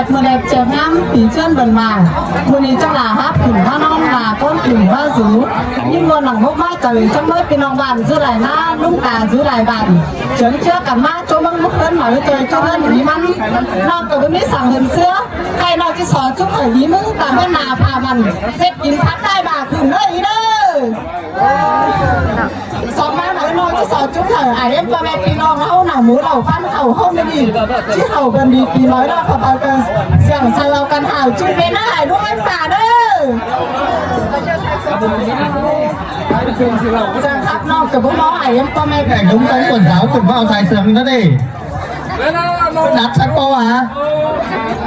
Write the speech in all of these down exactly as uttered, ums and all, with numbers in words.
ꞌmưa ꞌnạp ꞌchẹk ꞌnắm pi ꞌchướn bươn ꞌva, ꞌmưa ꞌnị ꞌchọ ꞌva hắp khửn ꞌmá ꞌnón ꞌva ꞌcốn khửn ꞌmá dú. ꞌNhính ꞌmuôn nẳng ꞌmốc ꞌmá chaư ꞌchắng ꞌmới ꞌpi ꞌnọng ꞌván dú lai ꞌná, ꞌlung ca dú lai ꞌván, chớn ꞌchưa căn ꞌmá ꞌchua ꞌmớng ꞌmá ꞌhướn ꞌmá ꞌhướn ꞌchoi ꞌchua ꞌhướn ꞌmí ꞌmắn. ꞌNọng ꞌcọ báu ꞌmí săng hên ꞌsứa, ꞌkhạy ꞌnọng ꞌchí so ꞌchúm hảư ꞌmí ꞌmướng tẳng ꞌhướn nả pha mẳn, ꞌdệt kin sắp tai bả khửn ꞌnớ ꞌnị ꞌnớ. Song ꞌmá ꞌnọng ꞌchí so ꞌchúm hảư ải ꞌếm ꞌpo ꞌme ꞌpi ꞌnọng ꞌháu nẳng mú lảu ꞌphắn khảu ꞌháu ꞌmí đi. ꞌChí hảư bươn đi pi ꞌnọi ꞌnọng khảu phaư căn siảng saư au căn hảư ꞌchí pên ꞌnớ ải ꞌlúm ꞌmắn pả ꞌnớ. Chắng khắp ꞌnọng ꞌcọ báu ꞌmo ải ꞌếm ꞌpo ꞌme ꞌpi ꞌnọng ꞌcốn quảng cáo khửn ꞌmá au sai siảng ꞌnớ đi. Đặt sẵn ꞌpo hả?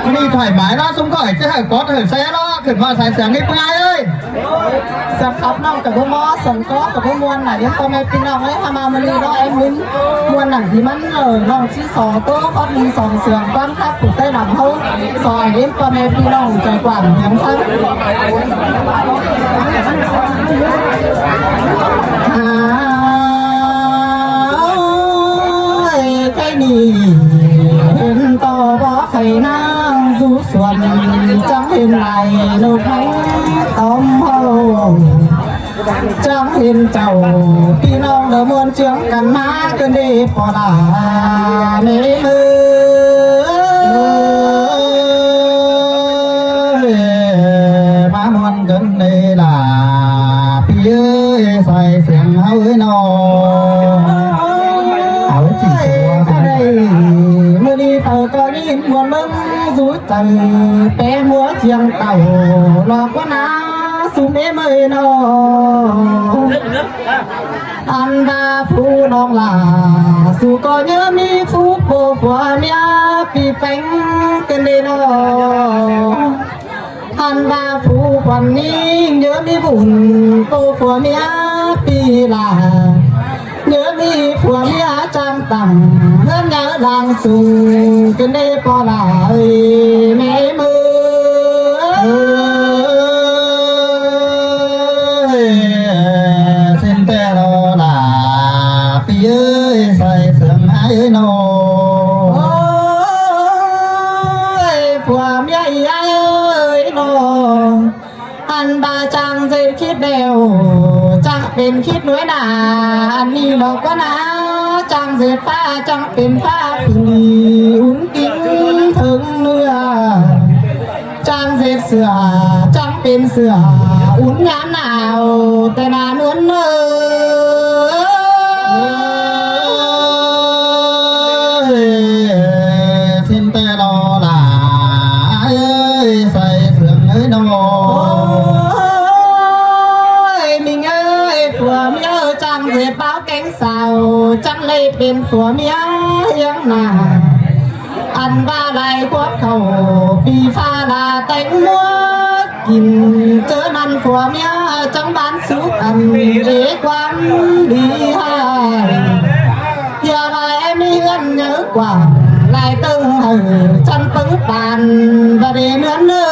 ꞌMí thoải mái ꞌnớ, ꞌsúm khỏi ꞌchí hảư cót hảư xe ꞌnớ, khửn ꞌmá sai siảng ꞌnị ꞌpứng ai ơi. Chắng khắp ꞌnọng ꞌcọ báu ꞌmo săng ꞌcọ ꞌcọ báu ꞌmuôn nả ꞌếm ꞌpo ꞌme ꞌpi ꞌnọng ơi, hák ꞌmá ꞌmưa ꞌnị ꞌnọng ꞌmí ꞌmuôn nẳng ꞌmí ꞌmắn ꞌnọng ꞌchí so ꞌtố cót ꞌmí song siảng ꞌquám khắp phủ ꞌTáy Nẳng ꞌháu, so ải ꞌếm ꞌpo ꞌme ꞌpi ꞌnọng ꞌchoi quảng hén săng. Ơi, ꞌkhạy ꞌnị hên ꞌto bók ꞌkhạy ꞌnáng dú suôn, chắng hên lai ꞌnộc ꞌmé tóm ꞌháu, chắng hên chảu ꞌpi ꞌnọng đa ꞌmuôn ꞌchương căn ꞌmá ꞌcứn đê ꞌpo lả ꞌmí ꞌmưa. ꞌMá ꞌmuôn ꞌcứn đê lả ꞌpi ơi, sai siảng ꞌháu ới ꞌnọ. Au ꞌchí so ꞌmưa ꞌnị phaư ꞌcọ ꞌnhính ꞌmuôn ꞌmớng dú chaư, pé ꞌmứa chiêng tảu lỏ ꞌquá ná ꞌsúm ꞌmí ꞌmới ꞌnọ. Ăn ꞌva phủ ꞌnọng lả sú ꞌcọ ꞌnhớ ꞌmí phủ ꞌpộ phua ꞌmía ꞌpi ꞌpéng ꞌcứn đê ꞌnọ. Ăn ꞌva phủ khuôn ꞌnị ꞌnhớ ꞌmí bun ꞌpộ phua ꞌmía ꞌpi lả, ꞌnhớ ꞌmí phua ꞌmía chắng tẳng ꞌhướn nháư lang sung ꞌcứn đê ꞌpo lả ơi ꞌmí ꞌmưa. Ơi, ꞌsịn ꞌtẹ ꞌnọ lả ꞌpi ơi, sai siảng ải ới ꞌnọ. Ơi, phua ꞌmía ải ới ꞌnọ. Ăn ꞌva chắng ꞌdệt khít đeo, chắng pên khít nuối nả, ăn ꞌnị lỏ ꞌquá ná, chắng ꞌdệt ꞌphạ, chắng pên ꞌphạ phủ đi, ún kính thớng ꞌnưa. Chắng ꞌdệt sửa, chắng pên sửa, ún nhán nả ꞌtẹ nả ꞌnướn ơi. ꞌSịn ꞌtẹ ꞌnọ lả ơi, sai siảng ới ꞌnọ. Ôi, ꞌmí ơi, phua ꞌmía chắng ꞌdệt báo kéng sau, chắng ꞌlế pên phua ꞌmía hiếng nả. Ăn ꞌva lai khuốp khảu pi pha la téng ꞌmứa kin, ꞌchớ ꞌnặn phua ꞌmía chắng bán sú căn ế ꞌquám đi ꞌhại. ꞌHia lai ꞌmí ꞌhướn nháư quảng lai ꞌtớng hảư chăn ꞌpứng păn ꞌva đê ꞌnướn ơi.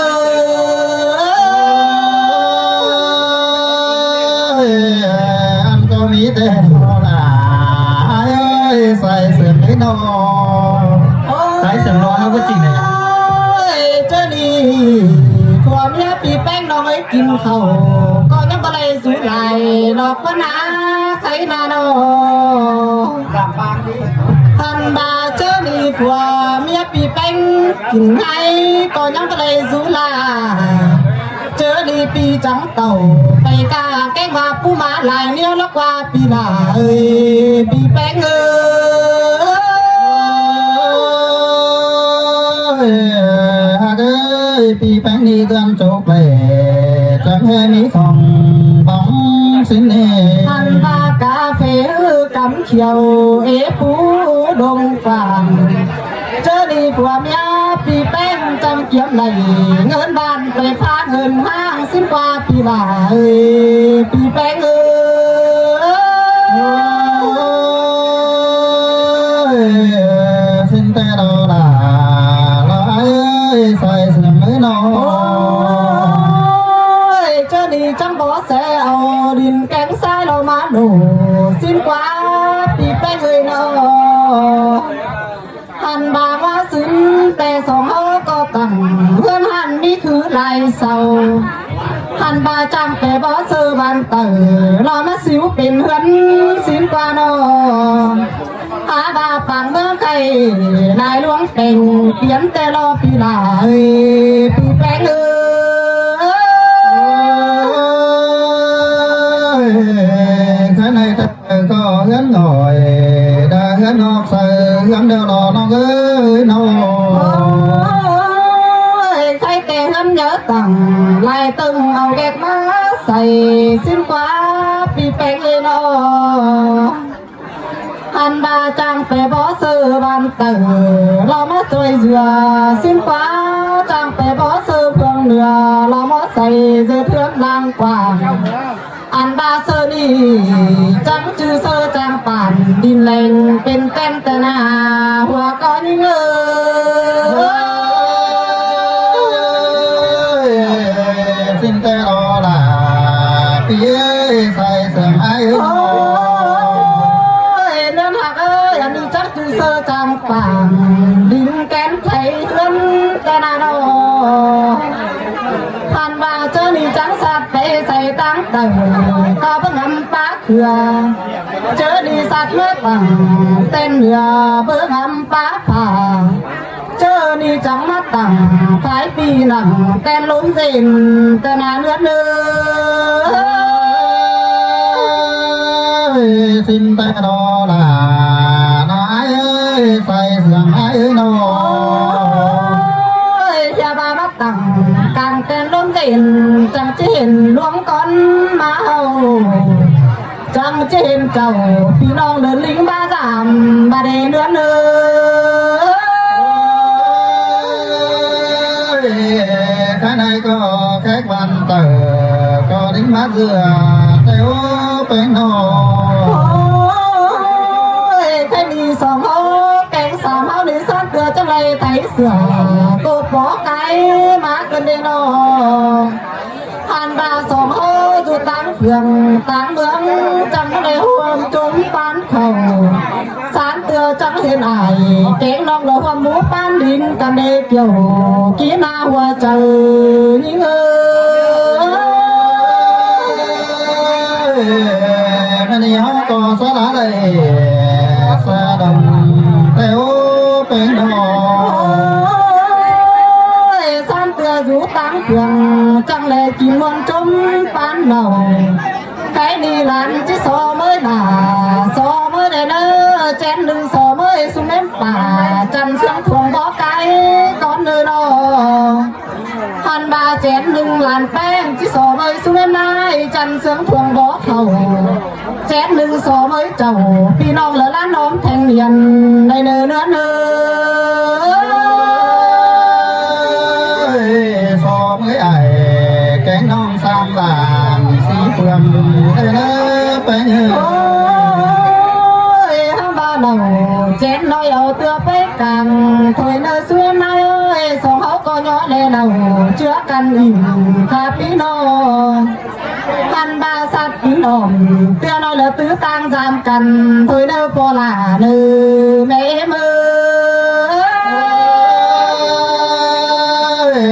Ăn ꞌcọ ꞌmí ꞌtẹ ꞌnọ lả ơi, sai siảng ới ꞌnọ. Sai siảng ꞌnọ ꞌhứ ꞌcọ ꞌchí ꞌnị. Ơi, ꞌchớ ꞌnị phua ꞌmía ꞌpi ꞌpéng ꞌnọng ới kin khảu ꞌcọ ꞌnhắng ꞌva lai dú lai lỏ ꞌquá ná, khay ná ꞌnọ. Ăn ꞌva ꞌchớ ꞌnị phua ꞌmía ꞌpi ꞌpéng kin ꞌngáy ꞌcọ ꞌnhắng ꞌva lai dú lai. ꞌChớ ꞌnị ꞌpi chắng tảu pay ꞌca kéng ꞌva pú ꞌmá lai ꞌnéo lắc ꞌquá ꞌpi lai ơi, ꞌpi ꞌpéng ơi. Hák ơi, ꞌpi ꞌpéng ꞌnị ꞌcốn chốc lẻ, chắng ꞌhế ꞌmí khong bóng ꞌsịn ꞌnị. Ăn ꞌva cá phê ꞌhứ cắm khiêu ế pú đông quảng. ꞌChớ ꞌnị phua ꞌmía ꞌpi ꞌpéng chắng kiêm đảy ꞌngớn ꞌván pay ꞌphạ ꞌngớn ꞌháng ꞌsịn ꞌquá ꞌpi lai ơi, ꞌpi ꞌpéng ơi. Ơi, ꞌsịn ꞌtẹ ꞌnọ lả ơi, sai siảng ới ꞌnọ. Ôi, ꞌchớ ꞌnị chắng bók ꞌsé au đin kéng sai lo ꞌmá đổ ꞌsịn ꞌquá ꞌpi ꞌpéng ơi ꞌnọ. Ăn ꞌva ꞌmá ꞌsịn ꞌtẹ song ꞌháu ꞌcọ tẳng lai sau. Hăn ꞌva ꞌchang ꞌpẹ bók ꞌsớ ꞌván tảu, lo ꞌmá síu pên ꞌhướn sín ꞌquá ꞌnọ. Hák ꞌva pang ꞌmướng khay lai ꞌluống peng, piến ꞌtẹ lo ꞌpi lai ꞌpi ꞌpéng ơi. Ơi, khái ꞌnị ꞌtẹ ꞌcọ ꞌhướn ꞌnọi, đa ꞌhướn ꞌnọk sai ꞌhướn đeo lo ꞌnọng ơi ꞌnọ. Ôi, khay ꞌtẹ ꞌhướn ꞌnhớ tẳng, lai ꞌtưng au ghét ꞌmá sai sín ꞌquá ꞌpi ꞌpéng ơi ꞌnọ. Hăn ꞌva ꞌchang ꞌpẹ bók ꞌsớ ꞌván tảu, lo ꞌmá ꞌchoi dưa sín ꞌquá, ꞌchang ꞌpẹ bók ꞌsớ phương nưa, lo ꞌmá sai ꞌdệt ꞌhướn ꞌláng quảng. Hăn ꞌva ꞌsớ ꞌnị chắng ꞌchư ꞌsớ ꞌchang pản đin leng pên ꞌtén ꞌtẹ ꞌna hua ꞌcọ ꞌnhính ơi. Ơi, sín ꞌtẹ lo lả ꞌpi ơi, sai sương ai ơi. Ôi, ꞌnưng ꞌhặc ơi, ăn ꞌnị chắng ꞌchư ꞌsớ ꞌchang pản đin ꞌtén khay ꞌhướn ꞌtẹ ꞌna ꞌnọ. Hăn ꞌva ꞌchớ ꞌnị chắng ꞌsặt pay sai ꞌtáng tảu, ꞌcọ báu ngắm pá khưa. ꞌChớ ꞌnị ꞌsặt ꞌmá tẳng ꞌtén nưa báu ngắm pá phả. ꞌChớ ꞌnị chắng ꞌmá tẳng phái ꞌpi nẳng ꞌtén ꞌlốm ꞌdệt ꞌtẹ ꞌna ꞌnưng ơi. Ơi, sín ꞌtẹ lo lả ꞌnọ ai ơi, sai sương ai ơi ꞌnọ. Ôi, ꞌhia ꞌva ꞌmá tẳng cang ꞌtén ꞌlốm ꞌdệt, chắng ꞌchí hên ꞌluống cón ꞌmá hảư. Chắng ꞌchí hên chảu ꞌpi ꞌnọng đơ ꞌlính ꞌmá dăm ꞌva đe ꞌnưng ơi. Ơi, khái ꞌnị ꞌcọ khék ꞌván tảu ꞌcọ ꞌlính ꞌmá dưa ꞌtẹ ꞌpéng ꞌnọ. Ôi, khay ꞌnị song ꞌháu kéng sam ꞌháu ꞌnị ꞌsát ꞌtưa chắng lai tháy sửa ꞌcọ bók cái ꞌmá cơn đe ꞌnọ. Hăn ꞌva song ꞌháu dú ꞌtáng phường ꞌtáng ꞌmướng chắng ꞌmá đe ꞌhuôm ꞌchốm ꞌpán khảu. ꞌSát ꞌtưa chắng hên ải kéng ꞌnọng lỏ ꞌhuôm ꞌmú ꞌpán đin căn đe kiẻo kí ꞌna hua chaư ꞌnhính ơi. Ơi, ꞌnị ꞌháu ꞌcọ sa lá đảy sa đăm ꞌtẹ ꞌpéng ꞌnọ. Ôi, ꞌsát ꞌtưa dú ꞌtáng phường chắng lai kin ꞌmuôn ꞌchốm ꞌpán nảu. Khay ꞌnị lán ꞌchí so ꞌmới nả, so ꞌmới đảy ꞌnớ, chén ꞌnưng so ꞌmới ꞌsúm ꞌmến pả, chăn sương thuông bók cái cón ꞌnưng ꞌnọ. Hăn ꞌva chén ꞌnưng lán ꞌpéng ꞌchí so ꞌmới ꞌsúm ꞌmến ꞌnái, chăn sương thuông bók khảu. Chén ꞌnưng so ꞌmới chảu, ꞌpi ꞌnọng lỏ ꞌlán ꞌnọm thanh niên đảy ꞌnớ ꞌnưng ơi. Ơi, so ꞌmới ải kéng ꞌnọng sam làng sí phường đảy ꞌnớ ꞌpéng ơi. Ôi, hák ꞌva nảu chén ꞌnọi au ꞌtưa pay cang thôi ꞌnớ ꞌsúm ꞌmến ꞌnái ơi, song ꞌháu ꞌcọ ꞌnhó ꞌlé nảu ꞌchưa căn ỉm khả ꞌpi ꞌnọng. Hăn ꞌva ꞌsặt kin ỏm ꞌtưa ꞌnọi lỏ tứ ꞌtáng dăm căn thôi ꞌnớ ꞌpo lả ꞌnớ ꞌmẹ ꞌếm ơi. Ơi,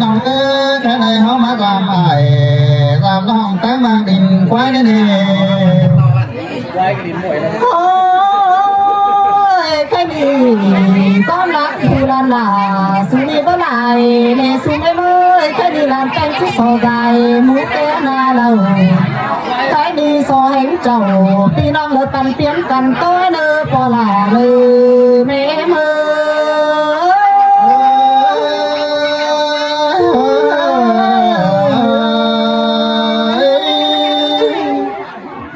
ꞌnọng ơi, khék ꞌnị ꞌháu ꞌmá dăm ải dăm ꞌnọng ꞌtáng ꞌmáng đin ꞌquái ꞌnị ꞌnị. Ôi, khay ꞌnị ꞌcón lắc phủ lan lả, su ꞌnị báu lai ꞌnị ꞌsúm ꞌmến ơi, khay ꞌnị lan ꞌteng ꞌchí so dai ꞌmú ké ꞌna lảu. Khay ꞌnị so hên chảu ꞌpi ꞌnọng lỏ păn piến căn ꞌtố ꞌnớ ꞌpo lả ꞌnớ ꞌmẹ ꞌếm ơi.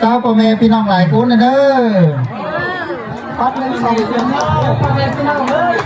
Chảu ꞌpo ꞌme ꞌpi ꞌnọng lai ꞌcốn ꞌnớ. Bắt lên sóng sướng ꞌnhá, ꞌpo ꞌme ꞌpi ꞌnọng ơi.